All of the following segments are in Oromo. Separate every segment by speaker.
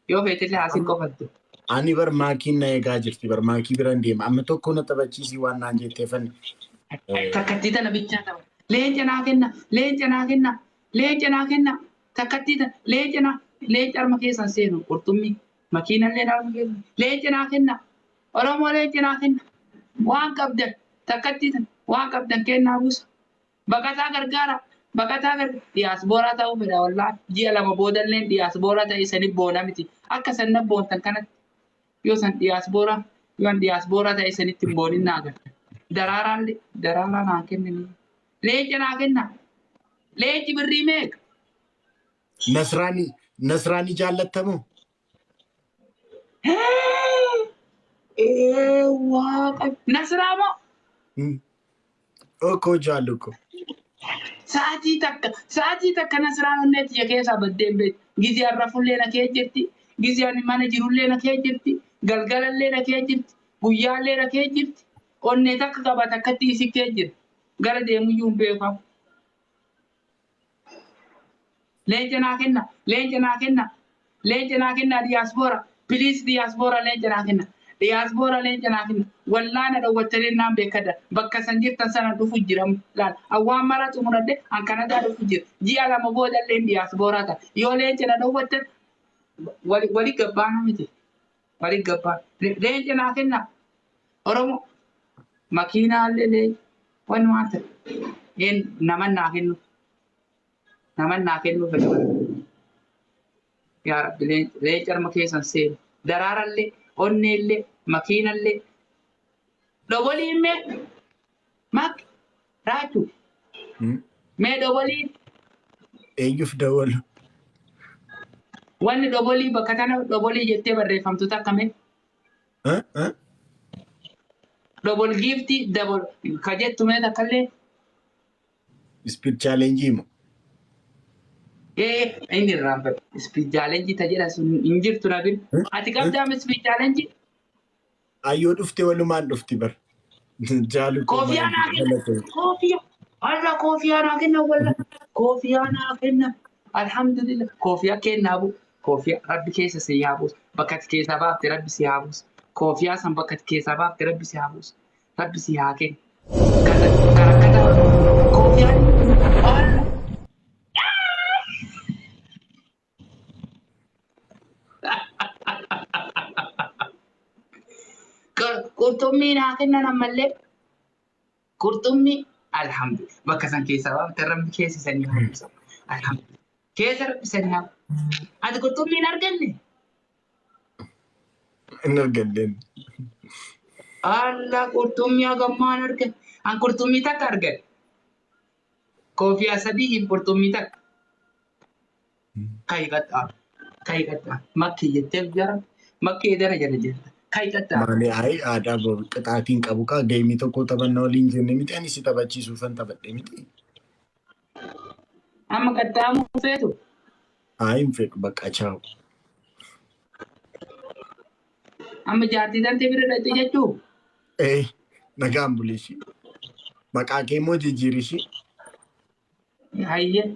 Speaker 1: Yoo feetillee haasin qofattu.
Speaker 2: Ani bar maakiin na eegaa jirti bar maakii biran deema. Amma tokko na taphachiisii waan naan jetteefan.
Speaker 1: Takkattii tana bichaa tapha. Leenca naa kenna, leenca naa kenna, leenca naa kenna. Takkattii tana leenca naa leenca harma keessan seenu qurxummii makiinallee harma keessan leenca naa kenna. Oromoo leenca naa kenna. Waan qabdan takkattii tana waan qabdan kennaa buusa. Baqataa gargaara. Baqataa gargaara. Diyaasbooraa ta'uu fedha wallaahi. Ji'a 2 boodalleen diyaasbooraa ta'e isanii boona miti. Akka san na boontan kanatti yoo san diyaasbooraa yoo an diyaasbooraa ta'e isanitti hin boonin naa gala. Daraaraallee daraaraa naa kennini. Leenca naa kenna. Leenci birrii meeqa?
Speaker 2: Nasraanii Nasraanii jaallattamoo?
Speaker 1: Ee waaqa. Nasraa moo?
Speaker 2: Okoo jaallu ko.
Speaker 1: Sa'aatii takka Nasraan onnee tiyya keessaa baddee hin beektu. Gizee an rafullee na kee jirti. Gizee ani mana jirullee na kee jirti. Galgalallee na kee jirti. Guyyaallee na kee jirti. Onnee takka qaba takkatti isi kee jira. Gara deemuyyuu hin beeku. Leenca naa kenna. Leenca naa kenna. Leenca naa kenna diyaaspoora. Please diyaaspoora leenca naa kenna. Diyaaspoora leenca naa kenna. Wallaa na dhowwattanii naan beekadha. Bakka san jirtan sana dhufu jira. Laal. Awwaan mara xumuradhe an Kanadaa dhufu jira. Ji'a 2 booda illee diyaaspooraa ta'a. Yoo leenca na dhowwattan wali gabbaana miti. Wali gabbaan. Leenca naa kenna. Oromoo makiinaallee leenca. Wanni waan ta'e. Een naman naa kennu. Naman naa kennuu fedha bara. Yaa Rabbi leenca harma keessan seenu. Daraarallee, onneellee, makiinallee. Dhoboliin mee mak raachuu. Mee dhoboliin
Speaker 2: Eenyuuf dawalu?
Speaker 1: Wanni dhobolii bakka tana dhobolii jettee barreeffamtu takka mee. Dhobol giiftii dabol ka jettu mee takkallee.
Speaker 2: Speed challenge moo?
Speaker 1: Ee inni irraanfadhe. Speed challenge ta jedha sun hin jirtu na bira. Ati qabdaa speed challenge?
Speaker 2: Ayyoo dhufte walumaan dhufti bar. Jaalu koo
Speaker 1: Koofiyaa naa kenna. Koofiyaa. Allah koofiyaa naa kenna walla. Koofiyaa naa kenna. Alhamdulillah. Koofiyaa kennaa bu. Koofiyaa rabbi keessa si haa buusu. Bakka ati keessaa baafte rabbi si haa buusu. Koofiyaa san bakka ati keessaa baafte rabbi si haa buusu. Rabbi si haa kennu. Karakkata koofiyaan Allah. Qurxummii naa kennan ammallee. Qurxummii alhamdulillah bakka san keessaa baafte rabbi keessa sanii haa buusu. Alhamdulillah. Keessa rabbi sanii haa buusu. Ati qurxummii hin arganne?
Speaker 2: Hin arganneen.
Speaker 1: Allah qurxummii hagammaan argan. An qurxummii takka argadhe. Koofiyaa sadiiif qurxummii takka. Kayi qaxxaa. Kayi qaxxaa. Makkii jettee jara. Makkii edara jala jirta. Kayi qaxxaa.
Speaker 2: Maali ayi aadaa qixaatiin qabu kaa geemii tokko taphanna waliin jenne miti ani si taphachiisuufan taphadhe miti.
Speaker 1: Amma qaxxaamuu feetu.
Speaker 2: Ayi hin fedhu bakka chaawu.
Speaker 1: Amma jaartii tantee bira dhaqxe jechuu.
Speaker 2: Ee nagaan bulishi. Maqaa kee immoo jijjiirishi.
Speaker 1: Hayyee.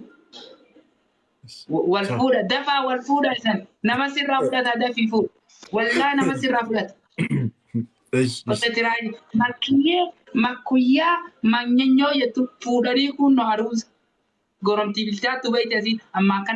Speaker 1: Wal fuudha dafaa wal fuudha isan nama sirraa fudhata dafii fuudha. Wallaa nama sirraa fudhata. Qote tiraa makkiyyee makkuyyaa manyanyoo jettu fuudhanii kunno aruusa. Goromtii bilchaattu beekti asii ammaan kana.